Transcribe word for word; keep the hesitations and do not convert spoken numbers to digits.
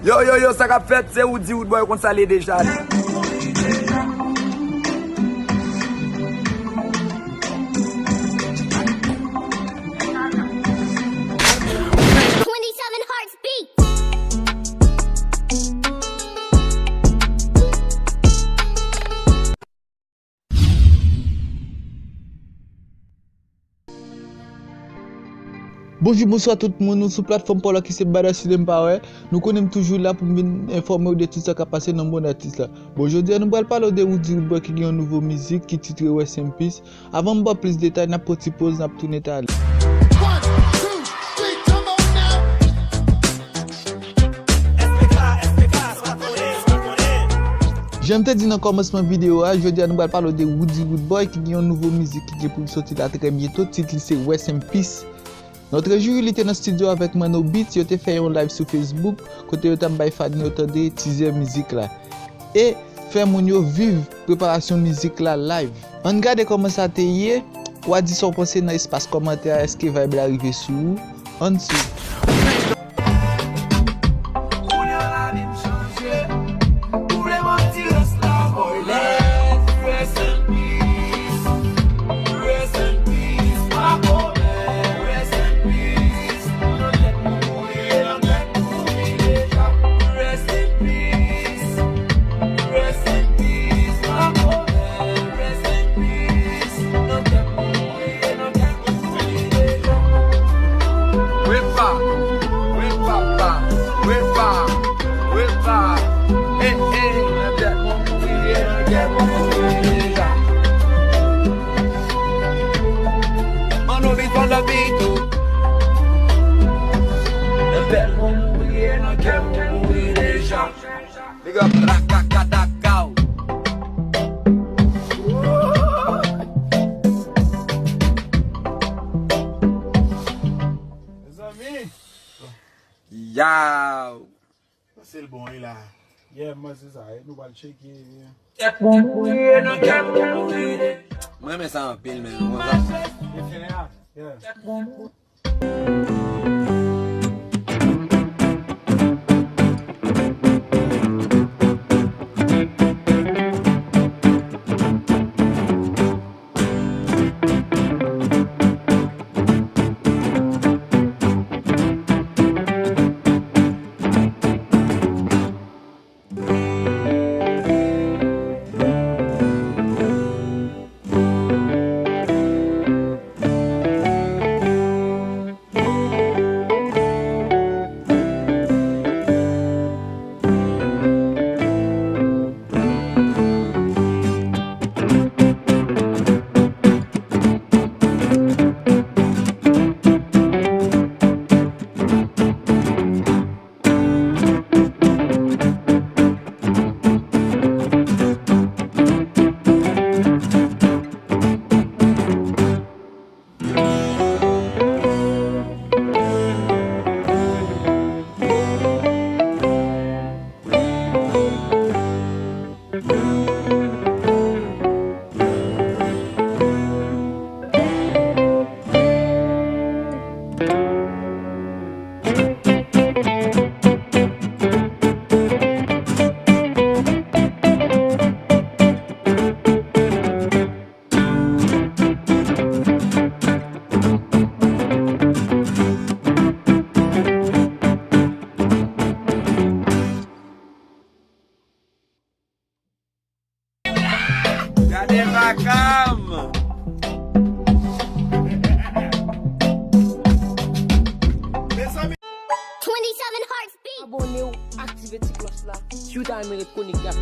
Yo, yo, yo, sa k ap fèt? Se Roody Roodboy, ou konn sa l ye deja. Twenty-seven Hearts Beat. Bonjou, bonswa tout moun, nou sou platfòm pa w la ki se Bada Cinema Power. Nou konnen m toujou la pou m vin enfòme w de tout sa k ap pase nan mond atis la. Bon, jodi a nou pral pale w de Roody Roodboy ki gen yon nouvo mizik ki titre Rest in Peace. Avan m ba w plis detay, n ap pran ti poz, n ap tounen talè. Jan m te di nan kòmansman videyo a, jodi a nou pral pale w de Roody Roodboy ki gen yon nouvo mizik ki gen pou l soti la trè byento. Tit li se Rest in Peace. Notre Jury li te nan estidyo avèk Mano Beats, yo te fè yon live sou Facebook kote yo t ap bay fan yo tande tizè mizik la e fè moun yo viv preparasyon mizik la live. Ann gade kòman sa te ye. W a di sa w panse nan espas kòmantè a. Èske vibe la rive sou ou? Ann swiv. Kounye a lavi m chanje. Ou vle manti, rès la, boy, let rest in peace. Rest in peace, my boy, rest in peace. Nan tèt mwen mouri, nan tèt mwen mouri deja. Rest in peace. Rest in peace, my boy, rest in peace. Nan tèt mwen mouri, nan tèt mwen mouri deja. Wepa, wepa, pa, wepa, wepa. Eh, eh, nan tèt mwen mouri, nan tèt mwen mouri deja. Mano Beats on the beat. Nan tèt mwen mouri, nan tèt mwen mouri deja. Big up, rakakadakaw. Mezanmi. Yow. Sa se l bon, wi la. Yeah, mwen se sa, e nou pral tcheke. Tèt mwen mouri, nan tèt mwen mouri. Mwen renmen sa anpil, men. Refren a, yeah. Gade vakam! Mezanmi! Twenty-seven Hearts Beat. Abòne w, aktive ti klòch la, si w ta renmen ret konekte ak